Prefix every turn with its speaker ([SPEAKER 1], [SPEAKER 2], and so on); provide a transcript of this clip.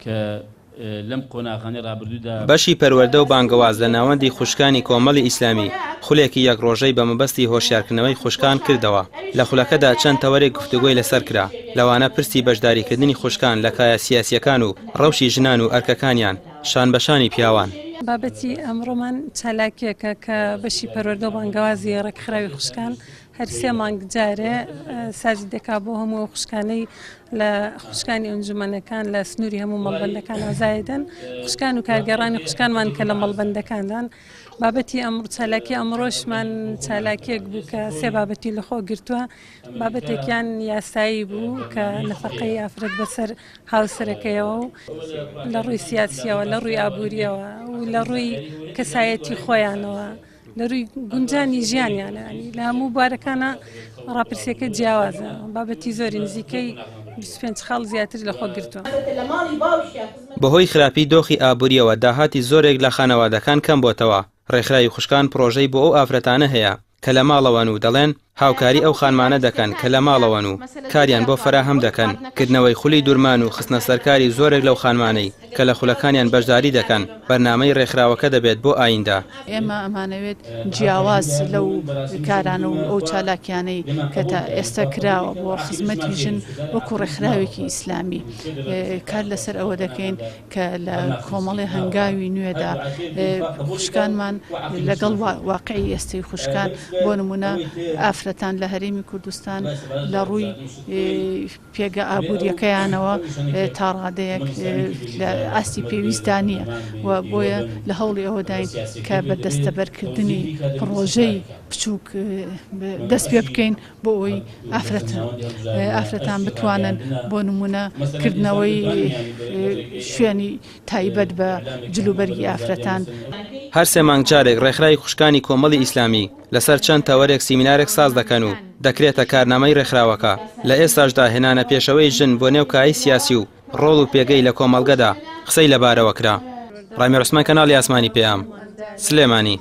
[SPEAKER 1] کە لەم قۆناغانەی ڕابردوودا.
[SPEAKER 2] بەشی پەروەردە و بانگەواز لە ناوەندی خوشکانی کۆمەڵی ئیسلامی خولێکی یەک ڕۆژەی بە مەبەستی هۆشیارکردنەوەی خوشکان کردەوە، لە خولەکەدا چەند تەوەرێک گفتوگۆی لەسەر کرا، لەوانە پرسی بەشداریکردنی خوشکان لە کایە سیاسییەکان و ڕەوشی ژنان و ئەرکەکانیان شان بەشانی پیاوان.
[SPEAKER 3] بابەتی ئەمڕۆمان چالاکییەکە کە بەشی پەروەردە و بانگەوازی ڕێکخراوی خوشکان هەر سێ مانگ جارێ سازی دەکا بۆ هەموو ئەو خوشکانەی لە خوشکانی ئەنجومەنەکان لە سنووری هەموو مەڵبەندەکان ئازایدەن خوشکان و کارگەڕانی خوشکانمان کە لە مەڵبەندەکاندان بابەتی ئەمڕ چالاکی ئەمڕۆشمان چالاکیەک بوو کە سێ بابەتی لەخۆ گرتووە بابەتێکیان یاسایی بوو کە نەفەقەی ئافرەت بەسەر هاوسەرەکەیەوە و لە ڕووی سیاسیەوە لە ڕووی ئابووریەوە و لە ڕووی کەسایەتی خۆیانەوە لە رووی گونجانی ژیانیانە ینی لە هەموو بوارەکانە ڕاپرسیەکە جیاوازە بابەتی زۆری نزیکەی 25 خاڵ زیاتر لەخۆ گرتووە.
[SPEAKER 2] بەهۆی خراپی دۆخی ئابوورییەوە داهاتی زۆرێک لە خانەوادەکان کەمبۆتەوە، ڕێکخراوی خوشکان پڕۆژەی بۆ ئەو ئافرەتانە هەیە کە لە ماڵەوەن و دەڵێن هاوکاری ئەو خانمانە دەکەن کە لە ماڵەوەن و کاریان بۆ فەراهەم دەکەن، کردنەوەی خولی دورمان و خستنەسەرکاری زۆرێک لەو خانمانەی کە لە خولەکانیان بەشداری دەکەن، بەرنامەی رێکخراوەکە دەبێت بۆ ئایندە.
[SPEAKER 4] ئێمە ئەمانەوێت جیاواز لەو کارانە و ئەو چالاکیانەی کە تا ئێستا کراوە بۆ خزمەتی ژن وەکو ڕێکخراوێکی ئیسلامی کار لەسەر ئەوە دەکەین کە لە کۆمەڵێ هەنگاوی نوێدا خوشکانمان لەگەڵ واقعی ئێستەی خوشکان بۆ نمونە ئافرەتان لە هەرێمی کوردستان لە ڕووی پێگە ئابووریەکەیانەوە تا ڕادەیەک لە ئاستی پێویستدا نییە و بۆیە لە هەوڵی ئەوەداین کە بە دەستەبەرکردنی پڕۆژەی بچووک دەست پێ بکەین بۆ ئەوەی ئافرەتان بتوانن بۆ نمونە کردنەوەی شوێنی تایبەت بە جلوبەرگی ئافرەتان.
[SPEAKER 2] هەر سێ مانگ جارێک ڕێکخراوی خوشکانی کۆمەڵی ئیسلامی لەسەر چەند تەوەرێک سیمینارێک ساز دەکەن و دەکرێتە کارنامەی ڕێکخراوەکە، لە ئێستاشدا هێنانە پێشەوەی ژن بۆ نێو کایەی سیاسی و ڕۆڵ و پێگەی لە کۆمەڵگەدا قسەی لەبارەوە کرا. ڕامی عوسمان کەناڵی ئاسمانی پەیام، سلێمانی.